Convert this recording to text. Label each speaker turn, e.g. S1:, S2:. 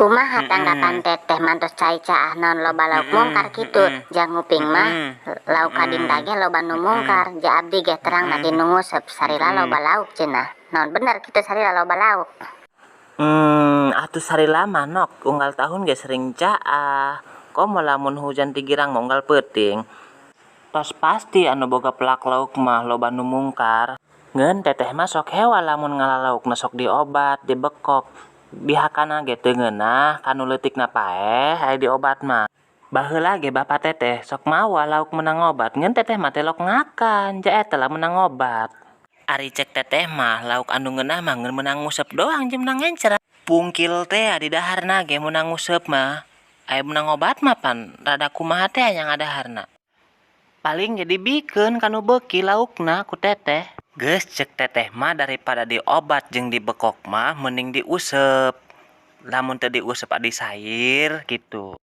S1: Kumaha tanggapan Teteh mantos cai caah naon loba lauk mungkar kitu? Ja nguping mah lauk kadinta ge loba nu mungkar, ja abdi ge terangna ti nu nguseup salila loba lauk cenah. Naon bener kitu salila loba lauk?
S2: Atuh salila mah nok unggal tahun ge sering caah. Komo lamun hujan ti girang mah unggal peuting. Tos pasti anu boga pelak lauk mah loba nu mungkar. Ngeun Teteh mah sok hewa lamun ngala laukna sok diobat, dibekok. Dihakana ge teu ngeunah kanu leutikna paeh aya diobat mah. Baheula ge bapa Teteh sok mawa lauk meunang obat, ngeun Teteh mah telok ngakan, ja eta lah meunang obat. Ari cek Teteh mah lauk anu ngeunah mah ngeun meunang nguseup doang jeung meunang ngencra. Pungkil tea didaharna ge meunang nguseup mah. Aya meunang obat mah pan rada kumaha teh nya ngadaharna. Paling ge dibikeun ka nu beuki laukna ku Teteh. Geus, cek Teteh mah daripada diobat jeung dibekok mah mending diuseup. Lamun teu diuseup disair kitu.